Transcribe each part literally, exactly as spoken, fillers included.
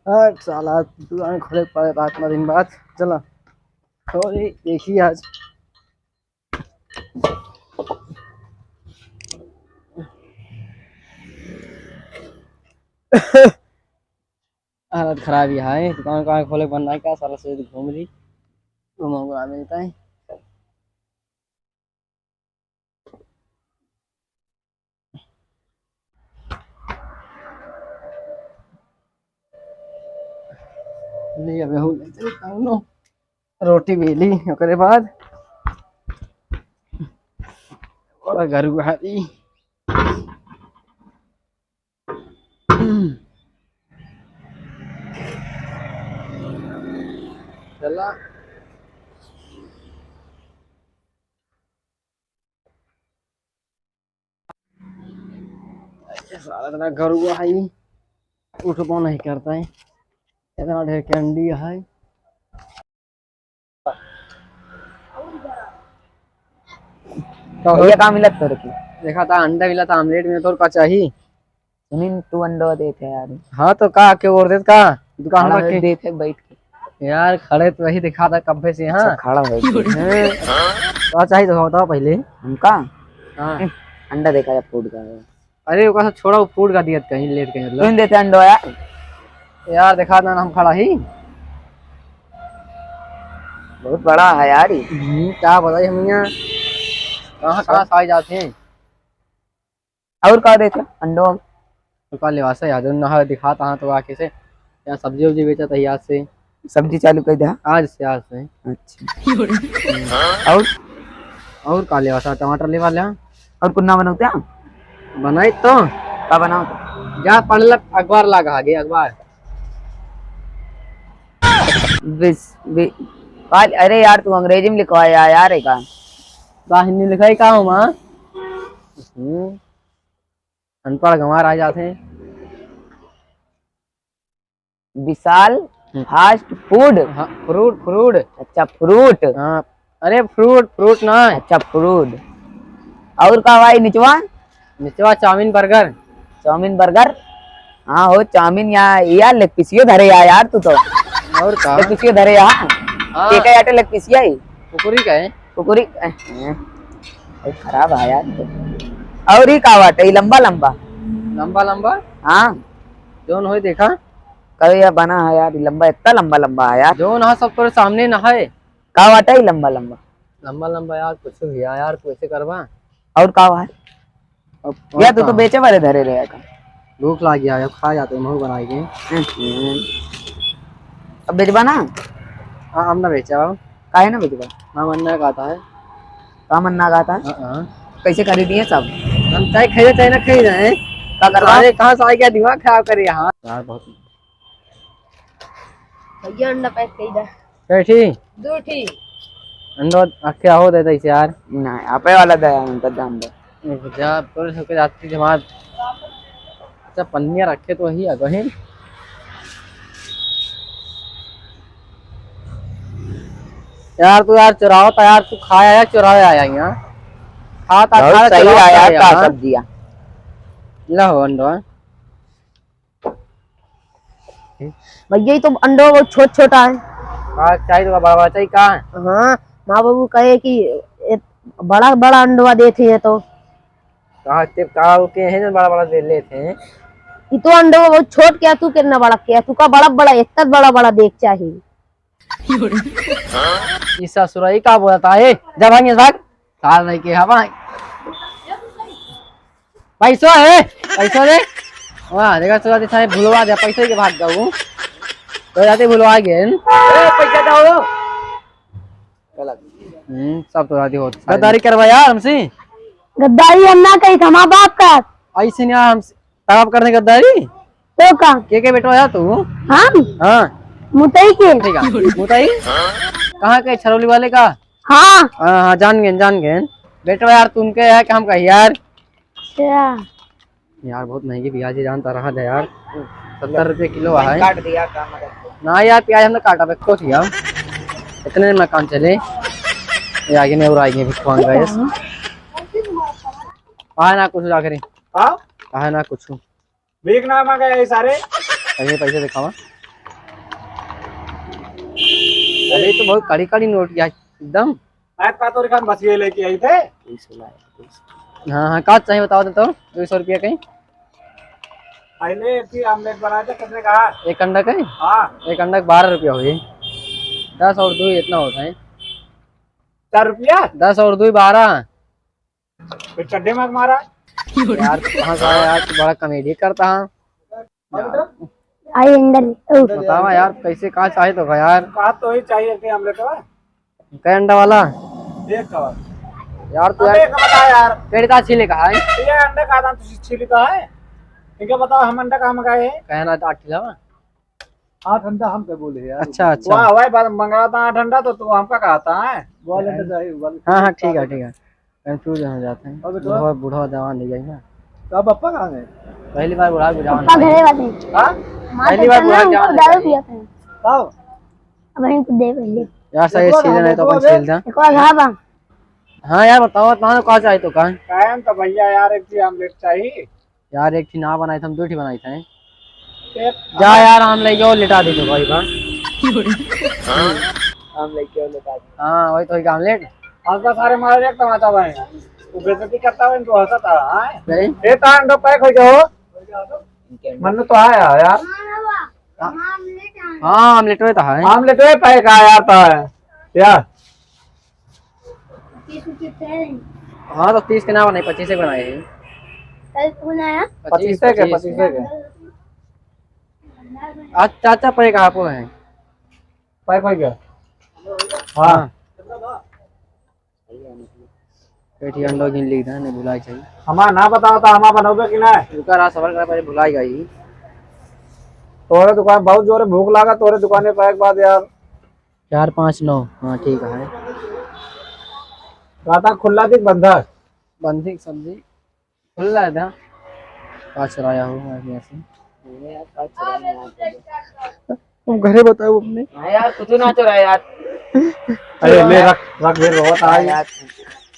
हट साला, दुकान खोले पड़े रात में दिन बाद। चला, सॉरी, देखी आज। हालत खराब ही है, दुकान उकान खोले के मन नहीं का, साला से घूम ली, घुमा घुमा मिलता है। ले, अबे हो ले, चल, खाओ लो। रोटी बेली, ओकरे बाद बड़ा गरु हारी। चला। अच्छा, साला इतना गरुआ है, उठबो नहीं करता है, इतना ढेर कैंडी है। तो भैया, का मिलत तोरे के? देखा था, अंडा मिला था, आमलेट में तोर का चाही? सुनिन, तू अंडा देत है यार। हाँ, तो का के और देत का? दुकान खाड़ा पर में के? देत है बैठ के। यार, खड़े तो वही दिखा था कब्बे से, हाँ। अच्छा, खड़ा है। हैं? का चाही तो बताओ पहले। हमका? हाँ। अंडा देखा या फूड का। अरे, ओका सब छोड़ा, वो फूड का दियत कहीं, लेट कहीं, मतलब। तुम देते अंडो यार। यार, देखा ना, हम खड़ा ही। बहुत बड़ा है यार ये। हम्म, क्या बताई हम यहाँ? कहाँ, अच्छा। कहाँ से आ जाते हैं? और का देते अंडो? तो का लेवासा याद ना है, दिखाता हाँ तो आके से। यहाँ सब्जी उब्जी बेचत है याद से। सब्जी चालू कर दे, हाँ? आज से, आज से। अच्छा। और? और का लेवा सा, टमाटर लेवा ले। और कुछ ना बनाओ क्या? बनाई तो। का बनाओ तो? जा पढ़ ले, अखबार लाग आगे, अखबार। बिस-, बि-, काल, अरे यार, तू अंग्रेजी में लिखवाया यार, एक का हिंदी लिखाई का हो माँ? हम्म। अनपढ़ गंवार आ जाते हैं। विशाल हम्म। Fast food. हाँ, फ्रूट, फ्रूट। अच्छा, फ्रूट। हाँ, अरे फ्रूट, फ्रूट ना है। अच्छा, फ्रूट। और का भाई निचवा? निचवा चाउमीन, बर्गर। Chowmein, burger. हाँ हो, चाउमीन या, या लेग पीसियो धरे या यार तू तो। और का? लेग पीसियो धरे या। हाँ। के का आटे लेग पीसिया ही? कुकुरी का है? कुकुरी, ए, ए, ए, खराब है यार। और ही का बाटे, ई लंबा लंबा। लंबा लंबा? हाँ। जौन होई देखा। कल या बना है यार, ई लंबा, इतना लंबा लंबा है यार। जौन है सब तोरे सामने न है। का बाटे ई लंबा लंबा? लंबा लंबा यार, कुछ भी है यार, तू ऐसे करबा। और का बात? अब या और तू तो का? बेचे वाले धरे रहे का? भूख लाग गया है, अब खा जाते हैं, महू बनाई के। हम्म। अब बेचबा ना? हाँ, हम ना बेचा हो। काहे ना बेचबा? ना मन ना कहता है। का मन ना कहता है? हाँ, हाँ। कैसे खरीदी है सब? हम चाहे खरीदे चाहे ना खरीदे हैं। का करबा? अरे कहाँ से आ गया, दिमाग खराब करे यहाँ। यार बहुत भैया अंडा पैक कई दा। कैठी? दो ठी। अंडो अखे हो दे दे यार। नहीं, आपे वाला दे, हम तो जान दे। जा, तोरे सबके जाती जमात। अच्छा, पन्निया रखे तो वही है, बहिन। यार, तू यार चुरावत है यार, तू खाया या चुरावे आया यहाँ। खाता, बहुत खाता सही चुरावत आया है का यार। सब्जिया। ला हो अंडो। भैया, ये तो अंडो बहुत छोट छोटा है। का चाहिए तो बड़ा बड़ा चाहिए का? हाँ, माँ बाबू कहे कि ए, बड़ा बड़ा अंडवा देते हैं तो। कहाँ ते का वो के है ना बड़ा बड़ा दे लेते हैं। ये तो अंडवा बहुत छोट क्या, तू कितना बड़ा क्या, तू का बड़ा बड़ा, इतना बड़ा बड़ा देख चाहिए। ई ससुरा, ई का बोलता है? जा भाग, भाग। साल नहीं के हवा। पैसो है, पैसो दे। वाह, देखा, ससुरा, दिखा, भुलवा दे, पैसे के भाग जाऊ। तो जाते भुलवा गए। ए, पैसा दो। गलत। हम्म, सब तो जाते होत। गद्दारी करवा यार हमसे। गद्दारी हम ना कही, हमारा बाप का। ऐसे नहीं यार, हमसे तड़प करने गद्दारी? तो का? के के बेटवा है तू? हम? हाँ। मुतई के। ठीक है। मुतई? कहाँ के, छरौली वाले का? हाँ। हाँ, हाँ, जान गए, जान गए। बेटवा यार, तुमके है कि हम कही यार? अच्छा। यार, बहुत महंगी प्याज है, जानता रहा था यार। सत्तर रुपये किलो है। काट दिया, काम है। ना यार, प्याज हमने काटा, बेको थी हम। इतने में काम चले। ये आगे नहीं और आगे भी खुआन गए। हाँ। कहा ना कुछ आखिरी। हाँ? कहा ना कुछ। भीख ना मांगा ये सारे। अरे पैसे दिखावा। ये तो बहुत कड़ी कड़ी नोट किया एकदम। आज का तोरे खान बचिए लेके आई थे। हाँ, हाँ, का चाहिए बताओ तो, दो सौ रुपया कहीं। पहले एक ही आमलेट बनाए थे, कितने का है? एक अंडा का है? हाँ। एक अंडा का बारह रुपया हुई। दस और दो इतना होता है। चार रुपया? दस और दो बारह। फिर चड्ढे में मारा। यार, कहाँ से आया यार, तू बड़ा कॉमेडी करता है। आई अंदर। ओ। बतावा यार, कैसे का चाहे तो का यार? का तो ही चाहिए थे आमलेट का। कै अंडा वाला? एक का। यार, तू अबे, यार, एक बता यार। पेड़ का छीले का है? ये अंडा का दाम तुझे छीले का है? इनका बताओ, हम अंडा कहाँ मंगाए हैं? कहना तो आठ खिलावा। आठ अंडा हम के बोले यार। अच्छा, अच्छा। वाह, वाह, बात मंगाता आठ अंडा तो तू हमका कहता है? बोले तो जाए, बोले हाँ, हाँ, ठीक है, ठीक है। कंफ्यूज हो जाते हैं। अबे तो बुढ़वा, बुढ़वा जवान ले जाए ना। तो अब पप्पा कहाँ गए? पहली बार बुढ़वा के जवान पप्पा घरे बाटे। हाँ? हमारे पहली बार तो बुढ़वा ना, जवान उनको ले दारू जाए। पिया थे। कब? अब इनको दे पहले। यार, सही देखो ना, सीजन है तो देखो अपन अबे। छील दा। एक और घाबा। हाँ यार, बताओ, तुम्हारा का चाहिए तो का? कायम तो भैया यार, एक ही आमलेट चाहिए। यार, एक ठी ना बनाई थे, हम दो ठी बनाई थे। एक जा यार, हम लेके आओ, लिटा दे दो भाई बा। हाँ? हम लेके आओ, लिटा दे। हाँ, वही तो एक आमलेट। आज का सारे मारे एक तमाचा भाई। वो बेइज्जती करता है, इनको हंसा था, हाँ? नहीं। ये तान दो पैक हो जाओ। इनके अंदर। मन तो आया यार। हाँ, आमलेट में तो है। आमलेट में पैक आया था। या। पच्चीस रुपये थे। हाँ, तो तीस के ना बनाए, पच्चीस के बनाए हैं। कल कौन आया? पच्चीस के, पच्चीस। पच्चीस के। आज चाचा पे कहाँ पे हैं? पाइप है क्या? हाँ। हाँ। बैठी अंडो घिन ली था, नहीं भुलाई चाहिए। हमार ना बताओ तो हमार बनोबे कि ना? रुका रहा, सबर करा, पहले भुलाई गई। तोरे दुकान बहुत जोरे भूख लागा, तोरे दुकाने पे एक बात यार। चार पाँच नौ, हाँ, ठीक है। राता खुला दिख बंधा? बंधी सब्जी खुला है था। का चुराया हो मैं यहाँ से? अरे यार, का चुराया यार? वो घरे बताओ अपने। हाँ यार, कुछ ना चुराया यार। अरे ले रख, रख दे, रोवत हाँ आई। यार।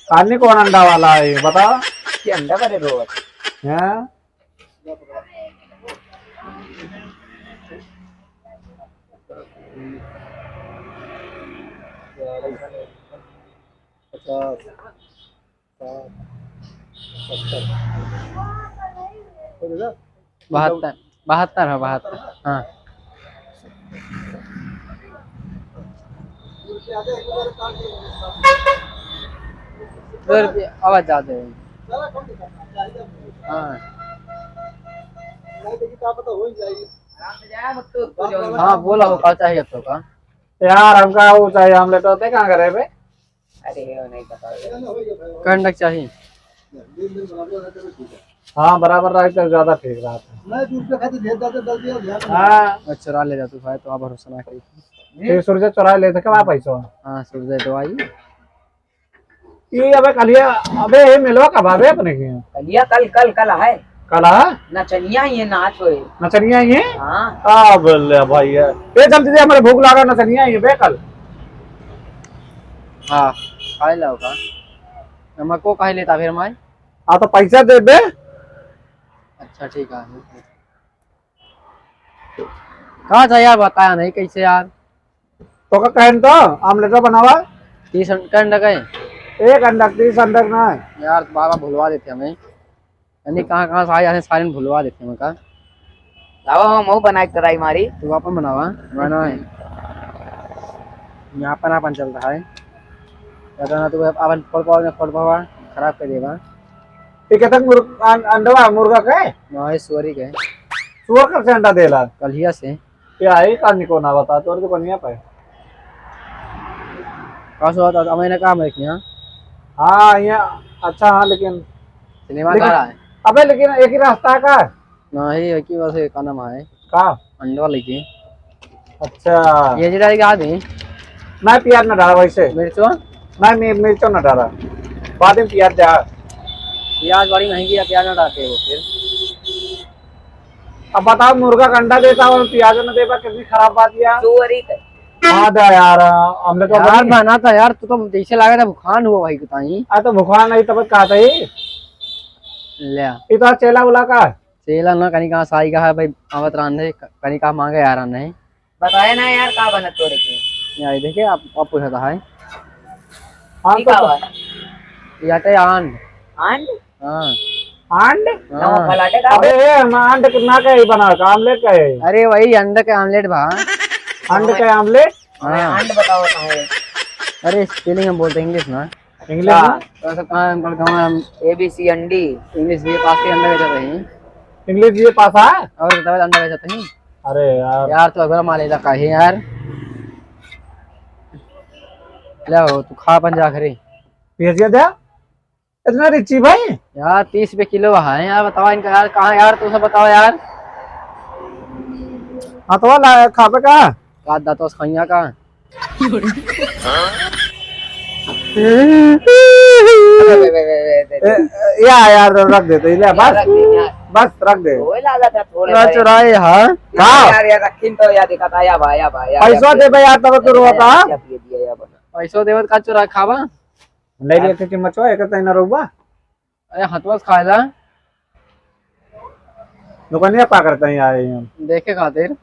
कानी कौन अंडा वाला है, बता। ये अंडा करे रोवत। हाँ? पचास, साठ, सत्तर। बहत्तर, बहत्तर है, बहत्तर। हाँ। दो रुपया, आवाज ज्यादा है। हाँ। हाँ, बोला हो, का चाहिए तो का? यार, हमका वो चाहिए, आमलेट होते कहाँ करे बे? अरे, वो नहीं पता। कंडक चाहिए। हाँ, बराबर रहे तो ज्यादा ठीक रहता है। हाँ। अच्छा, चुरा ले जा तू भाई, तो आप भरोसा ना करी। ठीक, सूरज चुरा ले, तो क्या पैसा? हाँ, सूरज तो आई। ये अबे कलिया, अबे ये मिलवा कब आवे अपने के? कलिया कल, कल, कल है। कल है? नचनिया ही है, नाच होए। नचनिया ही है? हाँ। अब ले भाई ये। ये जल्दी दे, हमारे भूख लागा, नचनिया ही है बे कल। हाँ, खाए लाओ का? नमको खाए लेता फिर माई। हाँ, तो पैसा दे बे। अच्छा, ठीक है। का था यार, बताया नहीं कैसे यार। तो का कहन तो, आमलेट बनावा। तीस अंड-, का अंडा का है? एक अंडा, तीस अंडा का ना है। यार, बाबा भुलवा देते हमें। यानी कहाँ, कहाँ से आए, सारे भुलवा देते हैं का। लावा, हम वो बना के try मारी। तू अपन बनावा, बना है। यहाँ अपन, अपन चलता है। ज्यादा ना तू अपन फोड़ पावा, फोड़ पावा, खराब कर देगा। ये कहता मुर्ग-, अं-, अंडवा मुर्गा का है? ना, ये सुअरी का है। सुअर कब से अंडा देला? कलिया से। क्या है, का निको ना बता, तोर तो बढ़िया पाए। का सो बता, अब मैंने कहा मैं किया। हाँ, ये अच्छा, हाँ, लेकिन सिनेमा लेकिन घर आए। अबे, लेकिन एक ही रास्ता है का? नहीं, एक ही बस, एक का नाम है? का? अंडवा लेके। अच्छा। ये जी डाल के आ गई। नहीं, प्याज ना डाला वैसे। मिर्चवा? नहीं, मि-, मिर्चो ना डाला। बाद में प्याज डाल। प्याज बड़ी महंगी है, प्याज ना डालते हो फिर। अब बताओ, मुर्गा का अंडा देता और प्याज ना देता, कितनी खराब बात यार। सुअरी का। हाँ दा यार, हमने तो यार, बना था यार, तू तो जैसे लगा था भुखान हुआ भाई, बताई। आ, तो भुखान नहीं, तब कहा था ही। ले। ये तो चेला उला का? चेला ना, कहीं कहाँ साई का है भाई, आवत रांधे, क-, कहीं कहाँ मांगे यार, नहीं। बताए ना यार, का बनत तोरे के? यहाँ ये देखिए, आप, आप पूछा था है। हाँ, ठीक तो है। ये आटे आंड। आंड? हाँ। आंड? हाँ। नमक फैलाटे का? अबे, ये हम आंड के ना कही बना, का आमलेट कही? अरे, वही अंडा के आमलेट भा। अंड के आमलेट? हाँ। आंड बताओ कहाँ है? अरे, spelling हम बोलते हैं English में। English हाँ। में? तो सब कहाँ हम, हम A B C अंडी। English B A pass के अंडा बेचत रही। English B A pass है? और बताओ, अंडा बेचत रही। अरे यार। यार, तू अगला माल इधर का है यार। ले आओ, तू खा अपन जा घरे। भेजिया दे। इतना रिची भाई? यार, तीस रुपये किलो है यार, बताओ इनका यार, कहाँ यार, तू सब बताओ यार। हाँ, तो ला, खाबे का? का दांतों से खइया का? ए, या यार, रख दे, तो ले, बस, रख दे, यार। बस, रख दे। ओए, ला, ला, ला, थोड़े थोड़ा भाई। चुराए, हाँ? यार, का? यार, यार, रखिन तो, यार, दिखा था, या भाई, या भाई, या पैसा भाई। दे बे यार, तब तू रोता, हाँ? या पिए दिया, या बना। पैसा देवत का चुरा खावा? नहीं, हाँ। देखे कि मचवा, एक तो इना रहुआ। अरे, हथवा से खाएला। दुकानिया पा करता ही आए हैं। देखे खातिर।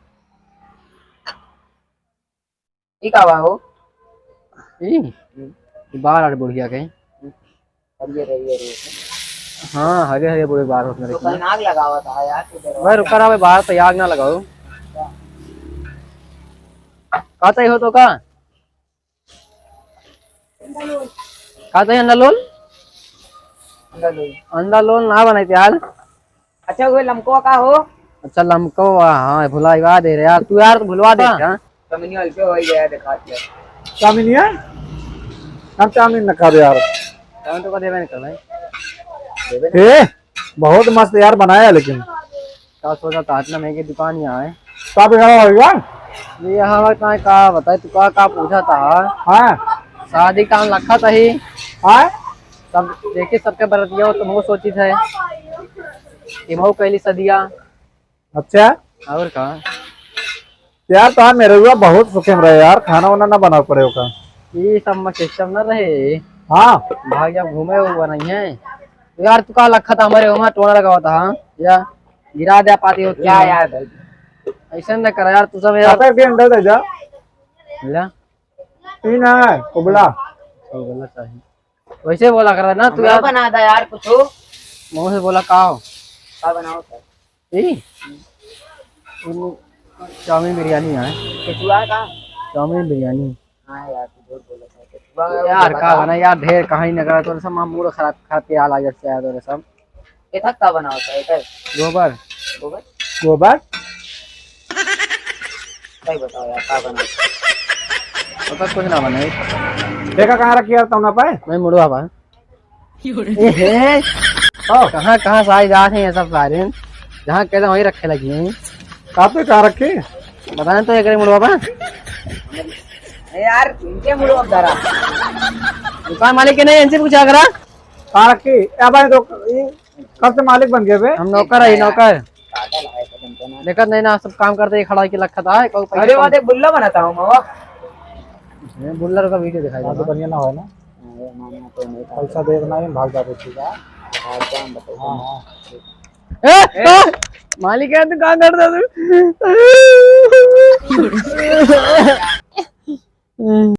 ई का बा हो? ई? ई बार आर बुढ़िया के। हरियर, हरियर, हरियर। हाँ, हरियर, हरियर बुढ़े बार होत तो रहे। कहीं आग लगावा था यार, तू दरवाजा। भाई, रुका रहा, भाई, बाहर तो आग ना लगाओ। का चाहिए हो तो का? का चाहिए, अंडा लोल? अंडा लोल। अंडा लोल ना बनाई यार। अच्छा, वो लमको का हो? अच्छा, लमको, हाँ, भुलावा दे रहे यार। तू यार, तो भुलवा दे, हाँ। चाउमीन हल्के हो गया, दिखा दिया। चाउमीन है? हम चाउमीन न खाबे यार। चाउमीन तो का देवे नहीं कर भाई। देवे नहीं। ए, बहुत मस्त यार बनाया है लेकिन। का सोचा था, इतना महंगी दुकान यहाँ है। का बिगाड़ा होगा? ये हमारे कहाँ का बताए, तू का, का पूछा था? हाँ। शादी का लखा था ही। हाँ? सब देखे, सबके बरतिया हो, तुमको सोची थे कि मऊ कैली सदिया। अच्छा। और का? यार, तो मेरे हुआ बहुत सुखी में रहे यार, खाना वाना ना बनावे पड़े का? ये सब में सिस्टम ना रहे। हाँ। भाग जब घूमे वो बनाई है। यार, तू का लखा था हमारे वहाँ टोना लगावा था, हाँ? या गिरा दे पाती होती या है। यार। ऐसा ना कर यार, तू सब यार। कापे के अंडा दे जा। ले। ई ना है, कुबला। कुबला चाहिए। वैसे बोला कर ना तू हमरो यार। बना दा यार कुछ। मुँह से बोला का हो? का बनाओ सर? ई? चाउमीन बिरयानी है। केचुआ का? चाउमीन बिरयानी। हाँ यार, तू झूठ बोलत है। केचुआ यार, का बना यार, ढेर कहीं न करा, तोरे सब मूड खराब, खराब के हाल आ जाते यार, तोरे सब। एथक का बनावत है, एकर? गोबर। गोबर? गोबर? सही बताओ यार, का बनावत है? ओकर कुछ ना बने। देखा कहाँ रखी यार, तौना पे? नहीं, मुड़वा बा। ए हे। ओ। कहाँ, कहाँ से आई जात हैं ये सब सारे? जहाँ कहते वहीं रखे लगी हैं। कहाँ पे, कहाँ रखे? बताएं तो, एकरे मुड़वा बा। ए यार, इनके मुड़वा धरा। दुकान मालिक के नहीं, इनसे पूछा करा। कहाँ रखी? ए भाई, तो ये कब से मालिक बन गए बे? हम नौकर है, नौकर। पागल है, पता नहीं क्या नाम। देखत नहीं ना, सब काम करते ही खड़ा होके लखत आए, कहू पैसा अरे, कम। वहाँ देख, बुल्ला बनाता हूँ, मावा। ये बुल्ला का वीडियो दिखाई हाँ, तो देगा। बढ़िया ना हो ना। अरे, मामा, तो नहीं था। पैसा देख ना, भाग जाते, ठीक है? हाँ, काम बताओ। हाँ, हाँ। ए, ए! ए! मालिक है, तू कहाँ करता तू?